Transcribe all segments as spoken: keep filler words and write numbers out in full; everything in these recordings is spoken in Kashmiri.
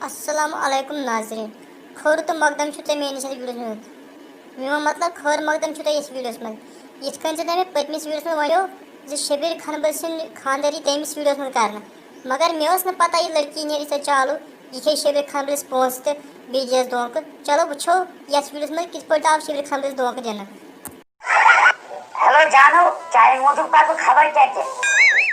السلام علیکم ناظرین، خٲر تہٕ مقدم چھُ تۄہہِ میٲنِس یتھ ویڈیوس منٛز۔ میون مطلب، خٲر مقدم چھُ تۄہہِ یتھ ویڈیوس منٛز۔ یِتھ کٔنۍ زن تۄہہِ مےٚ پٔتمِس ویڈیوس منٛز ونیو زِ شبیر خانبل سٕنٛدِ خانٛدر یی تٔمِس ویڈیوس منٛز کرنہٕ، مگر مےٚ ٲس نہٕ پتہ یہِ لڑکی نیرِ ییٖژاہ چالوٗ، یہِ کھیٚیہِ شبیر خانبلس پونٛسہٕ تہٕ بیٚیہِ دِیس دھوکہٕ۔ چلو وٕچھو یتھ ویڈیوس منٛز کِتھ پٲٹھۍ آو شبیر خانبلس دھوکہٕ دِنہٕ۔ ہیلو جانو، چانہِ موٗجوٗب کرٕ بہٕ خبر کیٛاہ تہِ۔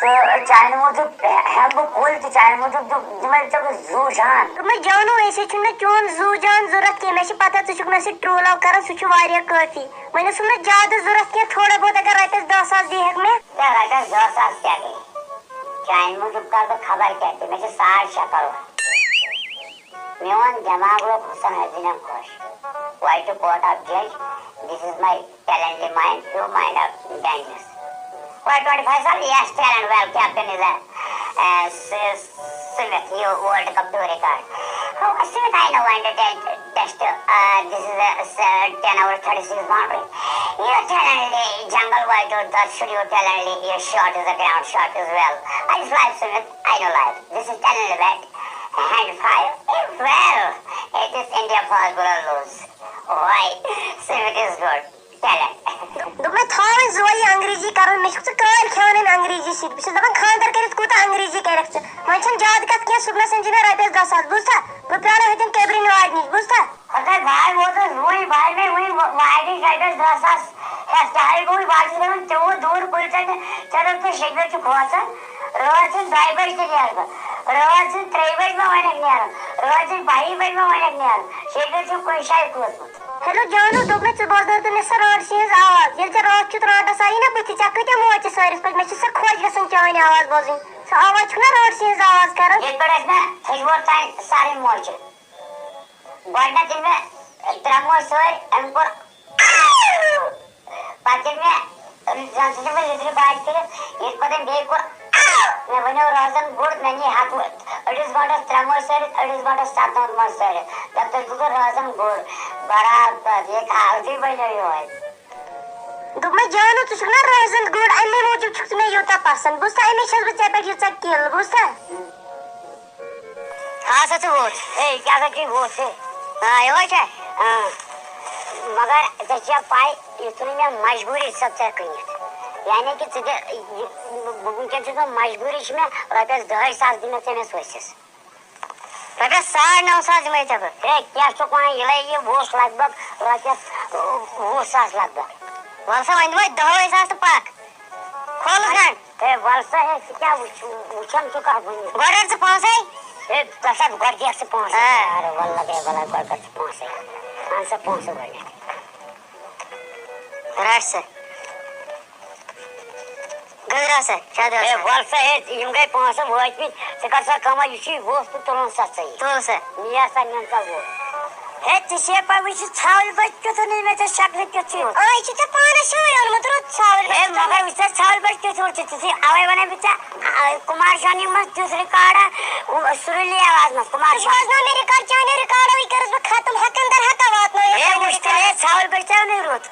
تہٕ چانہِ موٗجوٗب ہٮ۪مہٕ بہٕ کُلۍ تہِ، چانہِ موٗجوٗب دِ-، دِمے بہٕ ژےٚ بہٕ زُو جان۔ دوٚپمَے جانو، أسۍ ہے چھُنہٕ چون زُو جان ضوٚرَتھ کینٛہہ، مےٚ چھِ پَتہ ژٕ چھُکھ مےٚ سۭتۍ true love کران، سُہ چھُ واریاہ کٲفی۔ وۄنۍ اوسُم نہٕ زیادٕ ضوٚرَتھ کینٛہہ، تھوڑا بہت اگر رۄپیَس دَہ ساس دی ہٮ۪کھ مےٚ۔ ہے، رۄپیَس دَہ ساس کیٛاہ گٔے؟ چانہِ موٗجوٗب کرٕ بہٕ خبر کیٛاہ تہِ، مےٚ چھِ ساڑ شےٚ کرور۔ میون دٮ۪ماغ لوٚگ حسن حسینن خۄش۔ Why to court of judge? This is my talent, mind, pure mind of dangerous. Why twenty-five sir? Yes, talent, well, captain is a, uh, S-, Smith, you World Cup to record. Oh, Smith, I know, and the test, uh, this is a, uh, ten over thirty-six boundary. You talent, uh, jungle, why to, that should you talent, uh, short is the ground, short is well. I just like Smith, I know life. This is talent, bat, hand five, eh, well, it is India fast bowler lose. Why? Smith is good. Talent. دوٚپمَے تھاو وۄنۍ زوے یہِ انگریزی کرُن، مےٚ چھُکھ ژٕ کٲلۍ کھٮ۪وان أمۍ انگریزی سۭتۍ، بہٕ چھُس دَپان خانٛدر کٔرِتھ کوٗتاہ انگریزی کَرٮ۪کھ ژٕ، وۄنۍ چھَنہٕ زیادٕ کَتھ کینٛہہ، صُبنَس أنۍ زِ مےٚ رۄپیَس دَہ ساس، بوٗزتھا؟ بہٕ پیٛارو ہُتٮ۪ن کیبرِنۍ واڑِ نِش، بوٗزتھا؟ ہَتہٕ حظ، بہٕ حظ ووتُس وُنۍ، بہٕ حظ مےٚ وُنہِ وا-، واڑِ نِش رۄپیَس دَہ ساس ہٮ۪تھ، کیٛاہ ہے گوٚو، بہٕ حظ چھُس دَپان تیوٗت دوٗر کُلۍ ژَٹنہِ، ژےٚ دوٚپُتھ شیٚیہِ بَجہِ چھُ کھوژان، رٲژ ہٕنٛز دۄیہِ بَجہِ تہِ نیرٕ بہٕ، رٲژ ہٕنٛز ترٛیٚیہِ بَجہِ ما وَنَکھ نیرُن، رٲژ ہٕنٛز بَہہِ بَجہِ ما وَنَکھ نیرُن، شیٚیہِ بَجہِ چھُ کُنہِ جایہِ کھوژمُت۔ ہیلو جانو، دوٚپ مےٚ ژٕ بوزنٲوتہٕ مےٚ سۄ رانٛٹسٕے ہٕنٛز آواز۔ ییٚلہِ ژےٚ رانٛٹہٕ چھُتھ رانٛٹَس آیی نا بٕتھِ، ژےٚ کۭتیٛاہ موجہِ چھِ سٲرِس پٲٹھۍ؟ مےٚ چھِ سۄ خۄش گژھان چٲنۍ آواز بوزٕنۍ۔ سۄ آواز چھُنہ رانٛٹسٕے ہٕنٛز آواز کران؟ ییٚتہِ پٮ۪ٹھ اَسہِ مےٚ ہیٚچھمُت تام سارے موجہِ۔ گۄڈٕنٮ۪تھ ییٚلہِ مےٚ ترٛےٚ موجہِ سٲرۍ، أمۍ کوٚر پَتہٕ ییٚلہِ مےٚ زَن سُہ چھُ مےٚ لیٚدرِ باٹہِ کٔرِتھ، ییٚلہِ پَتہٕ أمۍ بیٚیہِ کوٚر، مےٚ بَنیو رٲزَن گُڑ، مےٚ نی ہَتہٕ أڑِس گٲنٛٹَس ترٛےٚ موجہِ سٲرِتھ، أڑِس گٲنٛٹَس سَتھ موجہِ سٲرِتھ۔ دَپ تٔمۍ سُہ گوٚو رٲزَن گُڑ، برابر ییٚتہِ آوزٕے بَنیو یِہوٚے۔ دوٚپمَے جانو، ژٕ چھُکھ نا رٲزَن گُڑ، اَمے موٗجوٗب چھُکھ ژٕ مےٚ یوٗتاہ پَسنٛد، بوٗزتھا؟ اَمے چھَس بہٕ ژےٚ پٮ۪ٹھ ییٖژاہ کِل، بوٗزتھا؟ ہا سا ژٕ ووت۔ ہے، کیٛاہ سا چھُے ووت ژٕ؟ آ، یِہوٚے چھا؟ آ۔ مگر ژےٚ چھےٚ پَے، یہِ ژھٕنُے مےٚ مجبوٗری سۭتۍ ژےٚ کٕنِتھ۔ یعنی کہِ ژٕ دِ، یہِ، بہٕ، بہٕ، وٕنکٮ۪ن چھُس بہٕ مجبوٗری، چھِ مےٚ رۄپیَس دَہَے ساس دِ مےٚ ژےٚ مےٚ سوسِس۔ رۄپیَس ساڑ نَو ساس دِمَے ژےٚ بہٕ۔ ہے، کیٛاہ چھُکھ وَنان؟ یہِ لَگہِ، یہِ ووٚژھ لگ بگ رۄپیَس، وُہ ساس لگ بگ۔ وَلہٕ سا، وۄنۍ دِمَے دَہَے ساس تہٕ پَکھ۔ کھولُس گنٛڈ۔ ہے، وَلہٕ سا، ہے، ژٕ کیٛاہ وٕچھ-، وٕچھان چھُکھ اَتھ وٕنہِ؟ گۄڈٕ رَٹ ژٕ پونٛسَے۔ ہے، ژٕ ہسا گۄڈٕ دِکھ ژٕ پونٛسہٕ۔ آ۔ اَرے، وَلہٕ لَگے، وَلہٕ گۄڈٕ کَر ژٕ پونٛسَے۔ اَن سا پونٛسہٕ گۄڈٕنٮ۪تھ۔ رَٹ سا۔ گٔے رَٹ سا، شےٚ دۄہ ہے، سا۔ وَلہٕ سا، ہے، یِم گٔے پونٛسہٕ وٲتۍ مٕتۍ۔ ژٕ کر سا کٲمہ، یہِ چھُے ووٚژھ تہٕ تُلُن سا ژٕے۔ تُل سا۔ نیر سا، نِن سا ووٚژھ۔ ہے، ژےٚ چھے پَے، وٕچھ یہِ ژھاوٕلۍ بَچہٕ کیُتھ، نٔے مےٚ ژےٚ شکلہِ کیُتھ چھُے یوت۔ آ، یہِ چھُ ژےٚ پانَس ہیوٗ اوٚنمُت، رُت ژھاوٕلۍ ہے، بَچہٕ۔ مگر وٕچھ ژےٚ ژھاوٕلۍ بَچہٕ کیُتھ چھُ، ژٕ چھُے، اَوَے وَنان بہٕ ژےٚ، آ، کُمار شانہِ منٛز تیُتھ رِکارڈا، ہُہ، سُرُلی آواز منٛز، کُمار شان۔ بوزناو مےٚ رِکارڈ، چانیو رِکارڈو یہِ کٔرٕس بہٕ ختم، ہٮ۪کَن در ہٮ۪کَن واتنٲیِتھ۔ ہے، وٕچھ تیٚلہِ، ہے، ژھاوٕلۍ بَچہٕ ژےٚ اوٚنُے رُت۔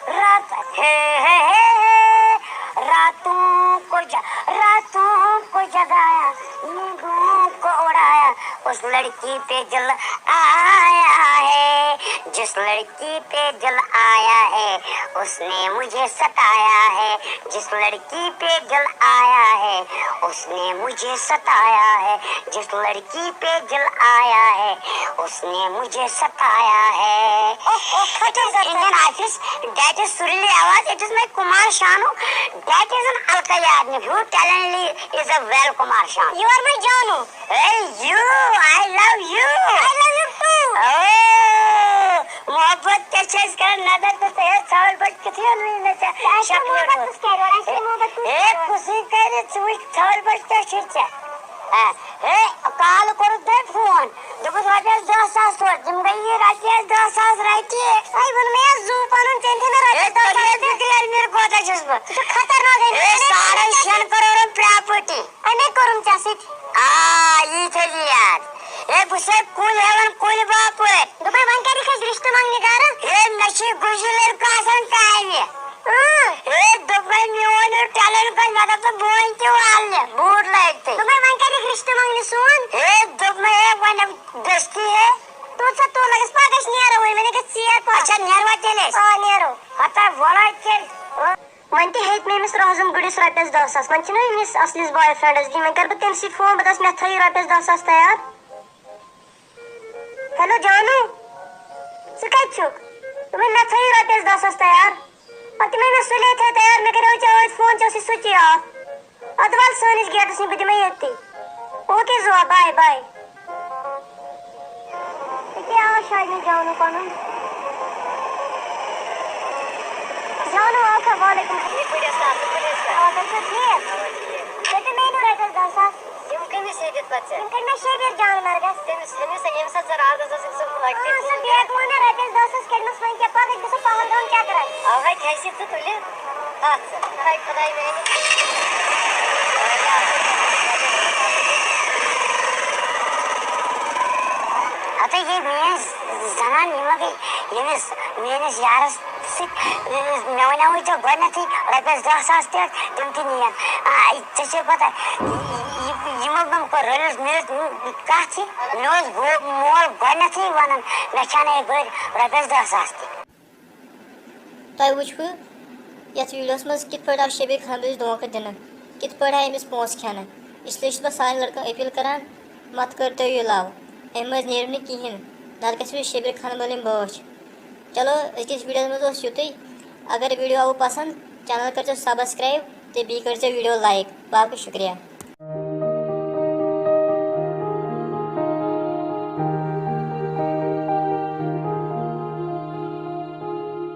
رات ہے ہے ہے، راتوں کو جا-، راتوں کو جگایا، نیندوں کو اڑایا، اس لڑکی پہ دل آیا ہے، جس لڑکی پہ دل آیا ہے، اس نے مجھے ستایا ہے، جس لڑکی پہ دل آیا ہے، اس نے مجھے ستایا ہے، جس لڑکی پہ دل آیا ہے، اس نے مجھے ستایا ہے۔ اوہ، اوہ، کھٹو زبردست۔ Indian artist, that is سُرلی آواز, it is my Kumar Sanu, that is an Alka یاگنیک, who talently is a well Kumar Sanu. You are my جانو۔ Hey, you, I love you. I love you too. Oh, محبت کیٛاہ چھِ أسۍ کران؟ نظر تہٕ ژٕ ہیٚچھ ژھاوٕلۍ بٔچھ کِتھُے اوٚنُے مےٚ ژےٚ اَسہِ چھُ شکلہِ محبت پٮ۪ٹھ۔ کُس کرِ وۄنۍ؟ اَسہِ چھُ محبت کُس ہے، کرِ وۄنۍ؟ کُسٕے کرِ، ژٕ وٕچھ ژھاوٕلۍ بٔچھ کیٛاہ چھِ ژےٚ؟ آ، ہے، کالہٕ کوٚرُتھ تۄہہِ فون، دوٚپُس رۄپیَس دَہ ساس سوز، تِم گٔیی رۄپیَس دَہ ساس رَٹہِ۔ تۄہہِ ووٚن مےٚ زُو پَنُن، تٔمۍ تھٲے مےٚ ہے، رۄپیَس دَہ ساس۔ تۄہہِ ہے زٕ ترٛےٚ مِر کوتاہ چھُس بہٕ؟ ژٕ چھُکھ خطرناک، ہے، أمۍ ساڑَن شٮ۪ن کَرورَن پراپرٹی۔ أمے کوٚرُم ژےٚ سۭتۍ۔ آ، یی تھٲیزِ یاد۔ ہے، بہٕ چھُسَے کُلۍ ہٮ۪وان، کُلۍ باپٲرۍ۔ دوٚپمَے، وۄنۍ کَرِکھ أسۍ رِشتہٕ منٛگنہِ گَرٕ؟ ہے، مےٚ چھِ گُجہِ لٔڑکہٕ آسان کامہِ۔ اۭں۔ ہے، دوٚپمَے، میون یہِ talent گژھِ، مےٚ دوٚپ، بہٕ وۄنۍ تہِ والنہِ، بوٗٹ لٲگۍ تھٕے۔ دوٚپمَے، وۄنۍ کَرِکھ رِشتہٕ منٛگنہِ سون؟ ہے، دوٚپمَے، ہے، وۄنۍ سا تُل، أسۍ پَگاہ أسۍ نیرو وۄنۍ، وۄنۍ گژھِ ژیر پَہَم۔ اچھا، نیروا تیٚلہِ أسۍ؟ آ، نیرو۔ ہتا وَلہٕ اَتہِ تیٚلہِ۔ وۄنۍ تہِ ہیٚتۍ مےٚ أمِس رازَن گُرِس رۄپیَس دَہ ساس۔ وۄنۍ چھِنہ أمِس اَصلِس boy friendَس دِنۍ۔ وۄنۍ کَرٕ بہٕ تٔمۍ سٕے فون، بہٕ دَپَس، مےٚ تھٲیِو رۄپیَس دَہ ساس تیار۔ ہیلو جانو، ژٕ کَتہِ چھُکھ؟ دوٚپمَے، مےٚ تھٲیِو رۄپیَس دَہ ساس تیار۔ پَتہٕ تِمَے مےٚ سُلے تھٲے تیار، مےٚ کَریو ژےٚ ٲدۍ فون، ژےٚ اوسُے switch off۔ اَدٕ وَلہٕ سٲنِس گیٹَس نِش، بہٕ دِمَے ییٚتی۔ اوکے زُوا، bye bye۔ ییٚکیٛاہ آو شاید مےٚ جانو پَنُن۔ جانو آو کھا؟ وعلیکُم۔ ٹھیٖک پٲٹھۍ ٲسکھا؟ اَصٕل پٲٹھۍ ٲسکھا؟ آ، تُہۍ چھِو ٹھیٖک؟ اَوا، ٹھیٖک۔ تُہۍ تہِ مےٚ أنِو رۄپیَس دَہ ساس۔ تِم کٔمِس ہیٚتِتھ پَتہٕ ژےٚ؟ تِم کٔرۍ مےٚ شیٚبیٖر جانہٕ مرگَس۔ تٔمِس، ہُمِس، ییٚمِس اَتھ ژٕ راتَس ٲسٕکھ سُہ لٲگِتھ۔ آ، سُہ بیگ ووٚن مےٚ رۄپیَس دَہ ساس کٔرمَس، وۄنۍ کیٛاہ پَتہٕ گژھِ سُہ پہلگام چکرَس۔ اَوَے کھسہِ ژٕ تُلہِ ہَتھ ژٕ۔ ہاے خۄداے میٛانہِ۔ ہَتَے یہِ میٛٲنۍ زَنان، یہِ ما گٔے ییٚمِس میٛٲنِس یارَس سۭتۍ، مےٚ وَنیٛاوُے ژےٚ گۄڈٕنٮ۪تھٕے رۄپیَس دَہ ساس پٮ۪ٹھ، تِم تہِ نِیَن۔ آ، ژےٚ چھےٚ پَتہ، یہِ، یہِ، یِمو بہٕ کوٚر رٔلِتھ مےٚ ٲس کَتھ یہِ، مےٚ اوس گو-، مول گۄڈٕنٮ۪تھٕے وَنان، مےٚ چھَنہٕ یہِ گٔرۍ رۄپیَس دَہ ساس تہِ۔ تۄہہِ وٕچھوٕ یَتھ ویٖڈیوَس منٛز کِتھ پٲٹھۍ آو شبیٖر خانَس دھوکہٕ دِنہٕ، کِتھ پٲٹھۍ آے أمِس پونٛسہٕ کھٮ۪نہٕ۔ اِسلیے چھُس بہٕ سارنٕے لٔڑکَن appeal کَران، مَتھ کٔرۍتو یہِ love، اَمہِ منٛز نیرِو نہٕ کِہیٖنۍ، نَتہٕ گژھِوٕ شبیٖر خان وٲلۍ یِم بٲتھ۔ چلو، أزکِس ویٖڈیوَس منٛز اوس یُتُے۔ اگر ویٖڈیو آوُ پَسنٛد، channel کٔرۍزیو subscribe تہٕ بیٚیہِ کٔرۍزیو ویٖڈیو like۔ باقٕے شُکریہ۔